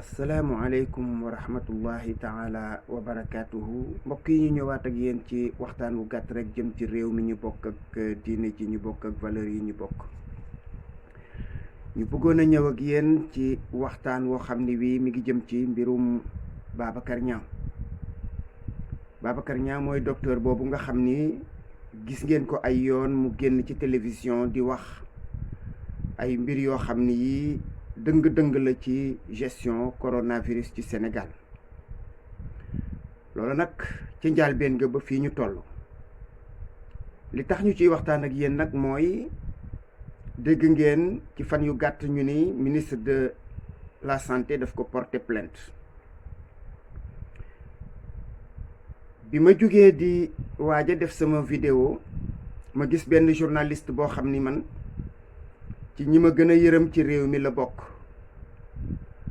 asalaamualeykum wa rahmatullahi taala wa barakaatuhu mbokk yi ñu ñëwaat ak yéen ci waxtaan wu gàtt rek jëm ci réew mi ñu bokk ak diine ji ñu bokk ak valeur yi ñu bokk. ñu bëggoon a ñëw ak yéen ci waxtaan woo xam ni wii mi ngi jëm ci mbirum Babacar Niang. Babacar Niang mooy docteur boobu nga xam ni gis ngeen ko ay yoon mu génn ci télévision di wax ay mbir yoo xam ni yii dëng-dëng la ci gestion coronavirus ci Sénégal. loolu nag ci njàlbéen nga ba fii ñu toll. li tax ñu ciy waxtaan ak yéen nag mooy dégg ngeen ci fan yu gàtt ñu ni ministre de la santé daf ko porter plainte. bi ma jógee di waaj a def sama vidéo ma gis benn journaliste boo xam ni man ci ñi ma gën a yërëm ci réew mi la bokk,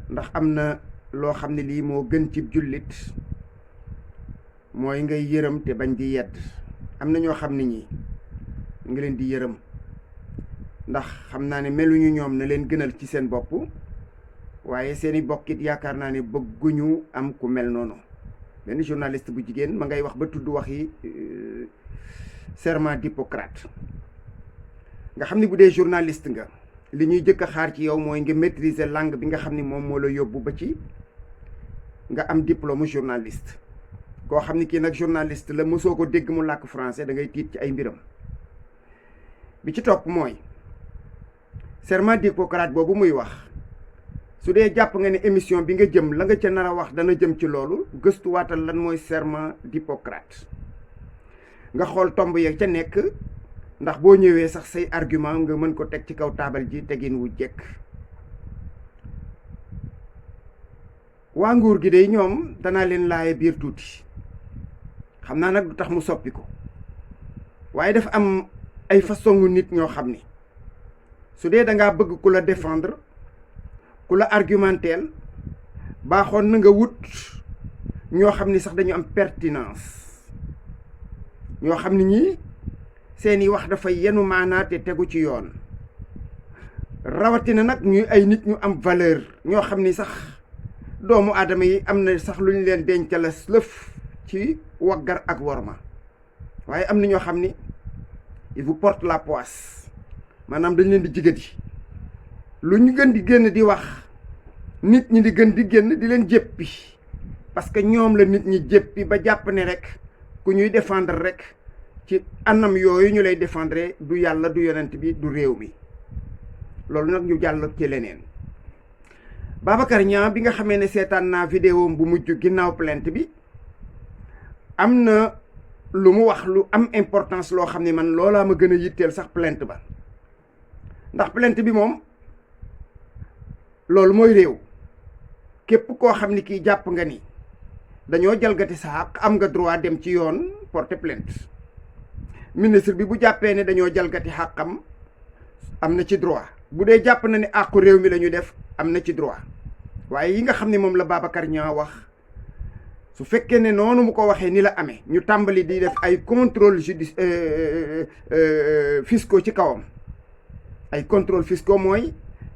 ndax am na loo xam ne lii moo gën ci jullit mooy ngay yërëm te bañ di yedd. am na ñoo xam ne ñi nga leen di yërëm ndax xam naa ne meluñu ñoom na leen gënal ci seen bopp, waaye seeni bokkit yaakaar naa ne bëgguñu am ku mel noonu. benn journaliste bu jigéen ma ngay wax ba tudd waxi serment d'Hippocrate. nga xam ni bu dee journaliste nga li ñuy jëkk a xaar ci yow mooy nga maîtriser langue bi nga xam ni moom moo la yóbbu ba ci nga am diplôme journaliste. koo xam ni kii nag journaliste la mosoo ko dégg mu làkk français da ngay tiit ci ay mbiram. bi ci topp mooy serment d'Hippocrate boobu muy wax, su dee jàpp nga ne émission bi nga jëm la nga ca nar a wax dana jëm ci loolu, gëstuwaatal lan mooy serment d'Hippocrate nga xool tomb yeeg ca nekk, ndax boo ñëwee sax say argument nga mën ko teg ci kaw taabal ji tegin wu jekk. waa nguur gi de ñoom danaa leen laaye biir tuuti, xam naa nag du tax mu soppi ko, waaye dafa am ay façon nit ñoo xam ni su dee dangaa bëgg ku la défendre, ku la argumenteel, baaxoon na nga wut ñoo xam ni sax dañu am pertinence, ñoo xam ni ñii seeni wax dafay yenu maanaa te tegu ci yoon. rawatina nag ñuy ay nit ñu am valeur, ñoo xam ni sax doomu aadama yi am na sax lu ñu leen dencalas lëf ci waggar ak worma. waaye am na ñoo xam ni il vous porte la poisse, maanaam dañ leen di jigati. lu ñu gën di génn di wax, nit ñi di gën di génn di leen jéppi, parce que ñoom la nit ñi jéppi ba jàpp ne rek ku ñuy défendre rek ci anam yooyu ñu lay défendre du yàlla, du yonent bi, du réew mi. loolu nag ñu jàll ci leneen. Babacar Niang bi nga xamee ne seetaan naa vidéo bu mujj ginnaaw plainte bi, am na lu mu wax lu am importance loo xam ne man loolaa ma gën a yitteel sax plainte ba. ndax plainte bi moom loolu mooy réew. képp koo xam ni kii jàpp nga ni dañoo jalgati sa àq, am nga droit dem ci yoon porter plainte. ministre bi bu jàppee ne dañoo jalgati xàqam am na ci droit. bu dee jàpp na ne àqu réew mi la ñu def am na ci droit. waaye yi nga xam ne moom la Babacar Niang wax, su fekkee ne noonu mu ko waxee ni la amee, ñu tàmbali di def ay contrôle fiscaux ci kawam. ay contrôle fiscaux mooy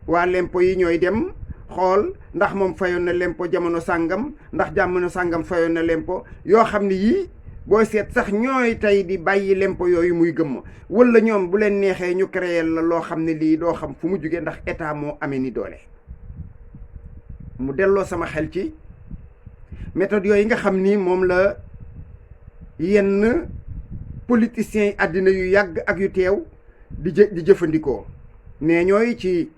waa lempo yi ñooy dem xool ndax moom fayoon na lempo jamono sàngam, ndax jamono sàngam fayoon na lempo, yoo xam ne yii booy seet sax ñooy tey di bàyyi lempo yooyu muy gëmm. wala ñoom bu leen neexee ñu créer la loo xam ne lii doo xam fu mu jugee, ndax état moo amee ni doole. mu delloo sama xel ci méthode yooyu nga xam ni moom la yenn politiciens yi àddina yu yàgg ak yu teew di jëfandikoo. nee ñooy ci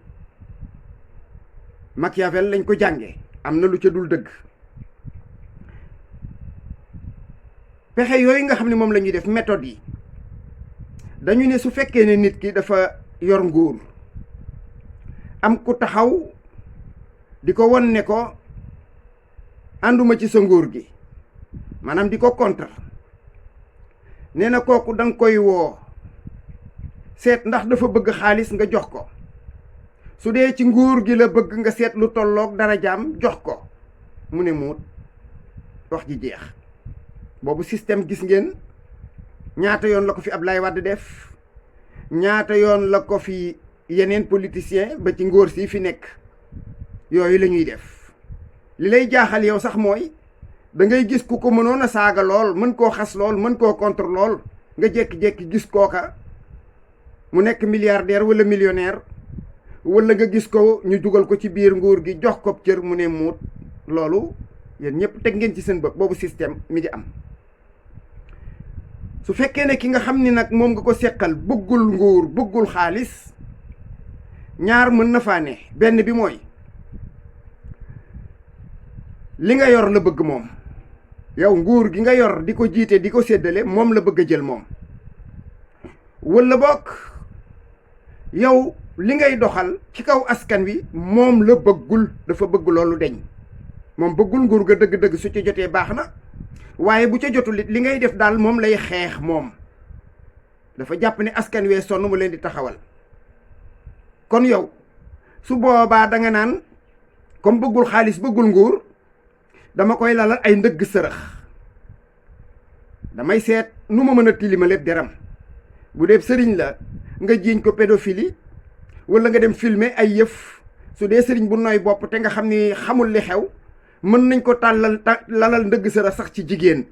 Machiavel lañ ko jànge, am na lu ca dul dëgg. pexe yooyu nga xam ne moom la ñuy def, méthode yi, dañu ne su fekkee ne nit ki dafa yor nguur, am ku taxaw di ko won ne ko ànduma ci sa nguur gi, maanaam di ko contre, nee na kooku danga koy woo seet ndax dafa bëgg xaalis nga jox ko. su dee ci nguur gi la bëgg nga seet lu tolloog dara jaam jox ko, mu ne muut wax ji jeex. boobu système gis ngeen ñaata yoon la ko fi Ablaye Wade def, ñaata yoon la ko fi yeneen politicien ba ci ngóor si fi nekk. yooyu la ñuy def. li lay jaaxal yow sax mooy da ngay gis ku ko mënoon a saaga lool mën koo xas lool mën koo contre lool nga jékki-jékki gis kooka mu nekk milliardaire wala millionnaire wala nga gis ko ñu dugal ko ci biir nguur gi jox ko cër mu ne muut. loolu yéen ñëpp teg ngeen ci seen bët boobu système mi di am. su fekkee ne ki nga xam ni nag moom nga ko seqal bëggul nguur bëggul xaalis ñaar mën na faa ne. benn bi mooy li nga yor la bëgg moom, yow nguur gi nga yor di ko jiite di ko séddale moom la bëgg a jël moom. wala bokk yow li ngay doxal ci kaw askan wi moom la bëggul, dafa bëgg loolu deñ. moom bëggul nguur ga dëgg-dëgg, su ci jotee baax na, waaye bu ca jotul li ngay def daal moom lay xeex. moom dafa jàpp ne askan wee sonn mu leen di taxawal. kon yow su boobaa da nga naan comme bëggul xaalis bëggul nguur, dama koy lalal ay ndëgg sërëx. damay seet nu ma mën a tilimaleeb deram. bu dee sëriñ la nga jiiñ ko pédophilie wala nga dem filmer ay yëf. su dee sëriñ bu nooy bopp te nga xam ni xamul li xew, mën nañ ko lalal ndëgg sërëx sax ci jigéen.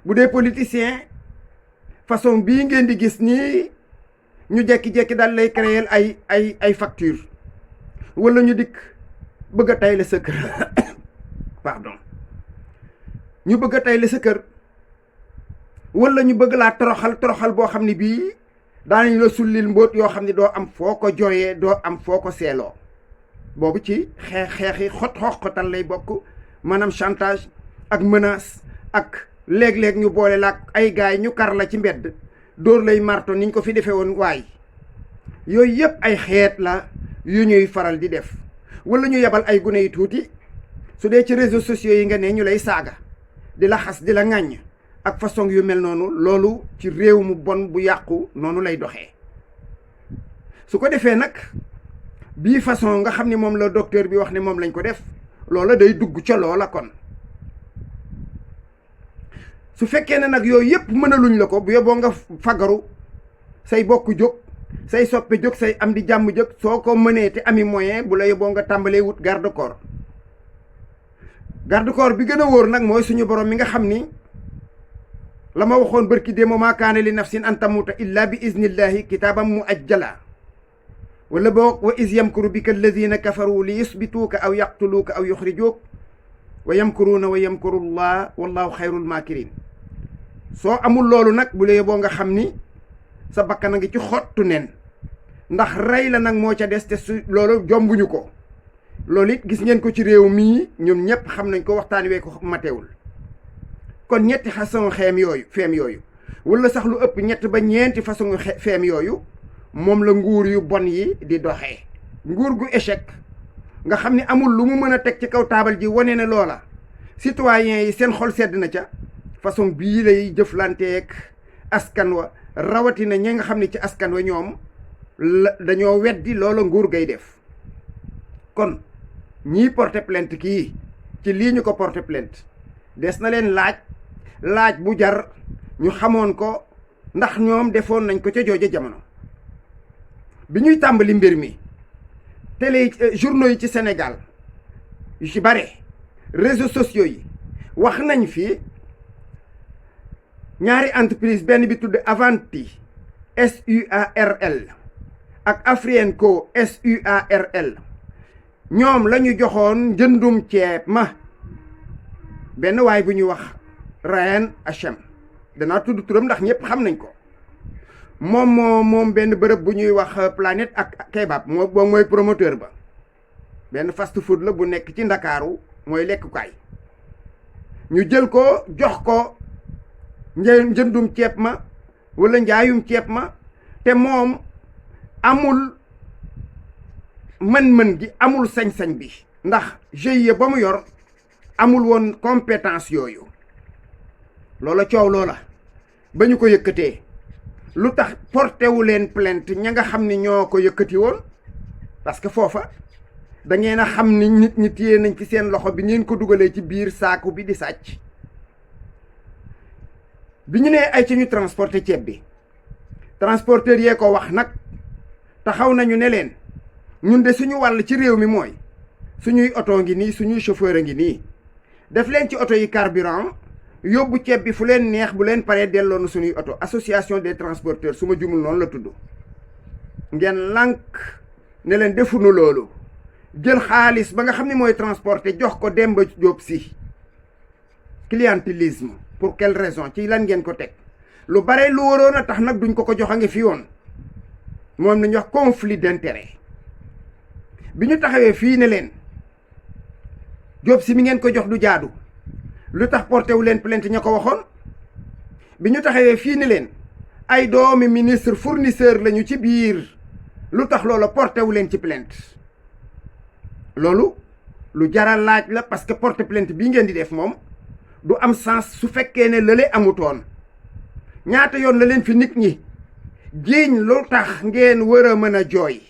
bu dee politicien façon bii ngeen di gis nii, ñu jekki-jekki daal lay créer ay facture wala ñu dikk bëgg a tayle sa kër pardon ñu bëgg a tayle sa kër wala ñu bëgg laa toroxal boo xam ne bii daanañ la sullil mbóot yoo xam ne doo am foo ko jooyee, doo am foo ko seeloo. boobu ci xeexi xotal lay bokk, maanaam chantage ak menace, ak léeg-léeg ñu boole la ak ay gaay ñu kar la ci mbedd dóor lay marto niñ ko fi defee woon. waay yooyu yëpp ay xeet la yu ñuy faral di def. wala ñu yebal ay gune yu tuuti, su dee ci réseaux sociaux yi nga ne ñu lay saaga di la xas di la ŋàññ ak façon yu mel noonu. loolu ci réew mu bon bu yàqu noonu lay doxee. su ko defee nag bii façon nga xam ni moom la docteur bi wax ne moom lañ ko def, loola day dugg ca loola. kon su fekkee ne nag yooyu yëpp mënaluñ la ko, bu yóbboo nga fagaru, say bokk jóg, say soppe jóg, say am di jàmm jóg. soo ko mënee te ami moyen, bu la yóbboo nga tàmbalee wut garde corps. garde corps bi gën a wóor nag mooy suñu borom mi nga xam ni la ma waxoon bërki démb, maa kaana li nafsin an tamuuta illa bi iznillahi kitaaban muajjala. wala boog wa iz yamkuru bika alladina kafaru li yusbituuka aw yaqtuluuka aw yuxrijuuk wa yamkuruuna wa yamkurullah wallahu xayrul maakirin. soo amul loolu nag bu la yóbboo nga xam ni sa bakkan a ngi ci xottu nen, ndax rey la nag moo ca des. te su loolu jombuñu ko. loolu it gis ngeen ko ci réew mii, ñun ñëpp xam nañ ko, waxtaan wee ko matewul. kon ñetti façon feem yooyu wala sax lu ëpp ñett ba ñeenti façon feem yooyu moom la nguur yu bon yi di doxee. nguur gu échec nga xam ni amul lu mu mën a teg ci kaw taabal ji wane ne loola citoyens yi seen xol sedd na ca, façon bii lay jëflanteeg askan wa, rawatina ñi nga xam ne ci askan wa ñoom dañoo weddi loola nguur gay def. kon ñii porter plainte kii ci lii ñu ko porter plainte, des na leen laaj bu jar ñu xamoon ko, ndax ñoom defoon nañ ko ca jooja jamono. bi ñuy tàmbali mbir mi, télé journaux yi ci Sénégal yu ci bare, réseaux sociaux yi wax nañ fi ñaari entreprise, benn bi tudd Avanti SUARL ak Afrienco SUARL. ñoom la ñu joxoon njëndum ceeb ma benn waay bu ñuy wax Ryan Hachem, danaa tudd turam ndax ñëpp xam nañ ko. moom benn bërëb bu ñuy wax Planète ak Kebab mooy promoteur ba. benn fast food la bu nekk ci Ndakaaru, mooy lekkukaay. ñu jël ko jox ko njëndum ceeb ma wala njaayum ceeb ma, te moom amul mën-mën gi, amul sañ-sañ bi, ndax GIE ba mu yor amul woon compétence yooyu. loola coow loola ba ñu ko yëkkatee, lu tax porté wu leen plainte ña nga xam ni ñoo ko yëkkati woon? parce que foofa da ngeen a xam ni nit ñi téye nañ ci seen loxo bi ngeen ko dugalee ci biir saaku bi di sàcc. bi ñu nee ay ci ñu transporter ceeb bi, transporteur yee ko wax nag, taxaw nañu ne leen ñun de suñu wàll ci réew mi mooy suñuy oto ngi nii suñuy chauffeur a ngi nii def leen ci oto yi carburant yóbbu ceeb bi fu leen neex bu leen paree delloonu suñuy oto association des transporteurs su ma jumul noonu la tudd ngeen lànk ne leen defuñu loolu jël xaalis ba nga xam ne mooy transporter jox ko Demba Diop Sy clientélisme pour quelle raison ci lan ngeen ko teg lu bare lu waroon a tax nag duñ ko jox a ngi fi woon moom la ñuy wax conflit d'intérêt bi ñu taxawee fii ne leen Diop Sy mi ngeen ko jox du jaadu lu tax porté wu leen plainte ña ko waxoon bi ñu taxawee fii ne leen ay doomi ministre fournisseur lañu ci biir lu tax loola porté wu leen ci plainte loolu lu jaral laaj la parce que porte plainte bii ngeen di def moom du am sens su fekkee ne lële amutoon ñaata yoon la leen fi nit ñi jiiñ lu tax ngeen war a mën a jooy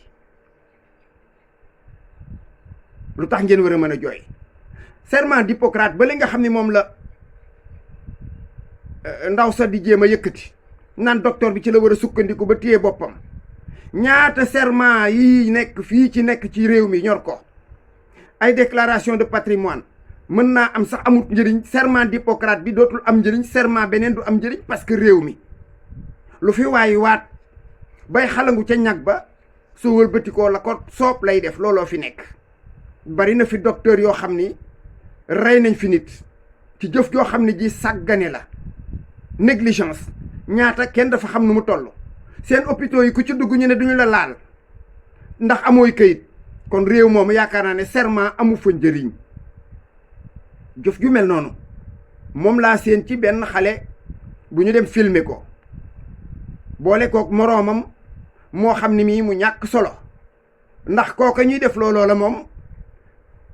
lu tax ngeen war a mën a jooy serment d'Hippocrate ba li nga xam ne moom la ndaw sa di jéem a yëkkati naan docteur bi ci la war a sukkandiku ba téye boppam ñaata serment yi nekk fii ci nekk ci réew mi ñor ko ay déclaration de patrimoine mën naa am sax amut njëriñ serment d'Hippocrate bi dootul am njëriñ serment beneen du am njëriñ parce que réew mi lu fi waay waat bay xalangu ca ñag ba su wëlbatikoo la ko soob lay def looloo fi nekk bari na fi docteur yoo xam ni rey nañ fi nit ci jëf joo xam ne ji sàggane la négligence ñaata kenn dafa xam nu mu toll seen hôpitaux yi ku ci dugg ñu ne duñu la laal ndax amooy këyit kon réew moom yaakaar naa ne serment amu fa njëriñ jëf ju mel noonu moom laa seen ci benn xale bu ñu dem filmer ko boole kook moroomam moo xam ni mii mu ñàkk solo ndax kooka ñuy def looloo la moom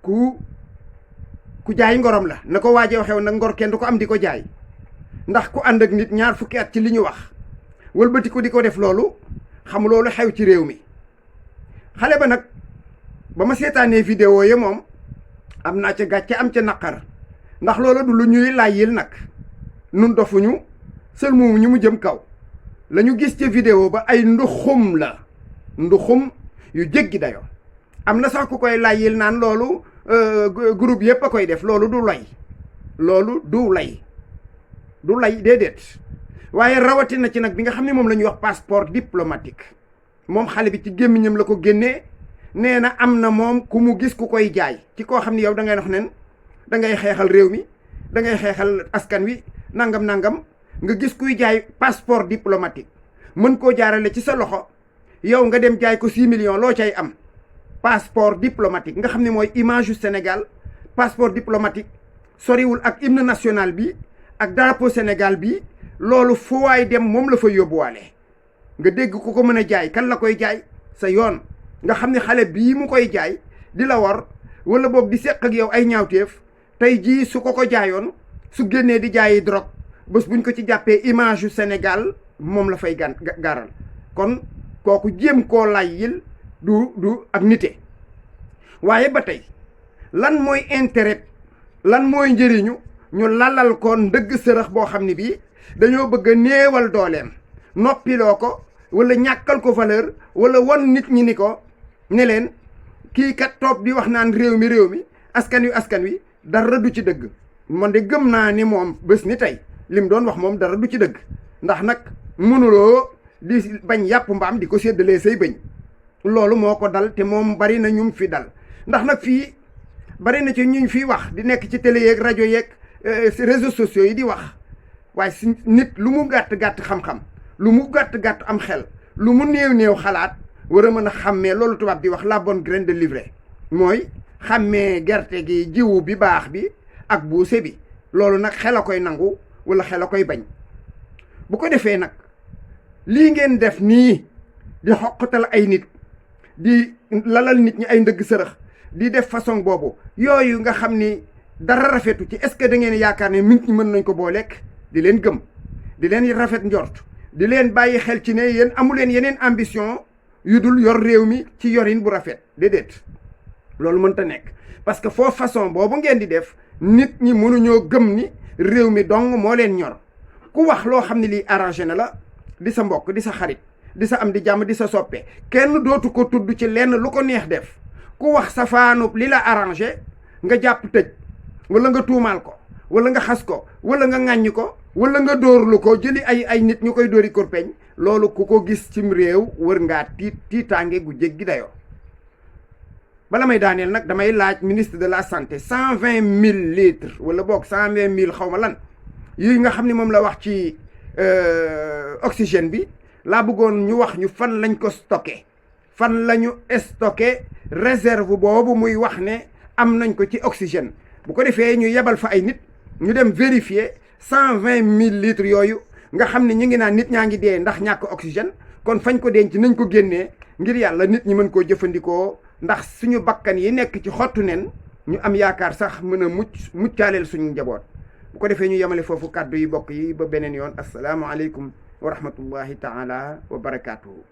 ku jaay ngorom la na ko waaje waxew nag ngor kenn du ko am di ko jaay ndax ku ànd ak nit ñaar fukki at ci li ñu wax wëlbati ko di ko def loolu xam loolu xew ci réew mi xale ba nag ba ma seetaanee vidéo yi moom am naa ca gàcce am ca naqar ndax loolu du lu ñuy layyil nag nun dofuñu sël moomu ñu mu jëm kaw la ñu gis ca vidéo ba ay nduxum la nduxum yu jéggi dayoo am na sax ku koy layyil naan loolu groupe yépp a koy def loolu du lay loolu du lay déedéet waaye rawatina ci nag bi nga xam ne moom la ñuy wax passeport diplomatique moom xale bi ci gémmiñam la ko génnee nee na am na moom ku mu gis ku koy jaay ci koo xam ne yow da ngay wax nen da ngay xeexal réew mi da ngay xeexal askan wi nangam nga gis kuy jaay passeport diplomatique mën koo jaarale ci sa loxo yow nga dem jaay ko 6 millions loo cay am passeport diplomatique nga xam ne mooy image yu Sénégal passeport diplomatique soriwul ak hymne national bi ak drapeau Sénégal bi loolu fu waay dem moom la fa yóbbuwaale nga dégg ku ko mën a jaay kan la koy jaay sa yoon nga xam ne xale bii mu koy jaay di la war wala boog di seq ak yow ay ñaawteef tey jii su ko jaayoon su génnee di jaayi drogue bés buñ ko ci jàppee image yu Sénégal moom la fay gaaral kon kooku jéem koo layyil du ak nite waaye ba tey lan mooy intérêt lan mooy njëriñu ñu lalal ko ndëgg sërëx boo xam ne bii dañoo bëgg a néewal dooleem noppiloo ko wala ñàkkal ko valeur wala won nit ñi ni ko ne leen kii kat toog di wax naan réew mi askan wi dara du ci dëgg man de gëm naa ni moom bés ni tey lim doon wax moom dara du ci dëgg ndax nag mënuloo di bañ yàpp mbaam di ko séddalee say bëñ loolu moo ko dal te moom bari na ñum fi dal ndax nag fii bari na ci ñuñ fiy wax di nekk ci télé yeeg rajo yeeg réseaux sociaux yi di wax waaye si nit lu mu gàtt xam-xam lu mu gàtt am xel lu mu néew xalaat war a mën a xàmmee loolu tubaab di wax la bonne graine de livret mooy xàmmee gerte gi jiwu bi baax bi ak buuse bi loolu nag xel a koy nangu wala xel a koy bañ bu ko defee nag lii ngeen def nii di xoqatal ay nit di lalal nit ñi ay ndëgg sërëx di def façon boobu yooyu nga xam ni dara rafetu ci est-ce que da ngeen yaakaar ne nit ñi mën nañ ko boo lekk di leen gëm di leen rafet njort di leen bàyyi xel ci ne yéen amu leen yeneen ambition yu dul yor réew mi ci yorin bu rafet déedéet loolu mënta nekk parce que foo façon boobu ngeen di def nit ñi mënuñoo gëm ni réew mi dong moo leen ñor ku wax loo xam ne lii arrangé na la di sa mbokk di sa xarit di sa am di jàmm di sa soppe kenn dootu ko tudd ci lenn lu ko neex def ku wax safaanub li la arrangé nga jàpp tëj wala nga tuumaal ko wala nga xas ko wala nga ŋàññi ko wala nga dóorlu ko jëli ay nit ñu koy dóori kurpeñ loolu ku ko gis cim réew wër ngaa tiitaange gu jéggi dayoo. bala may daaneel nag damay laaj ministre de la santé 120 000 litres wala boog 120 000 xaw ma lan yi nga xam ne moom la wax ci oxygène bi laa bëggoon ñu wax ñu fan lañ ko stocké fan lañu stocké réserve boobu muy wax ne am nañ ko ci oxygène bu ko defee ñu yebal fa ay nit ñu dem vérifier 120 000 litres yooyu nga xam ne ñu ngi naan nit ñaa ngi dee ndax ñàkk oxygène kon fañ ko denc nañ ko génnee ngir yàlla nit ñi mën koo jëfandikoo ndax suñu bakkan yi nekk ci xottu nen ñu am yaakaar sax mën a muccaaleel suñu njaboot. bu ko defee ñu yemale foofu kàddu yi bokk yi ba beneen yoon assalaamu aleykum wa rahmatullahi taala wa barakaatuhu.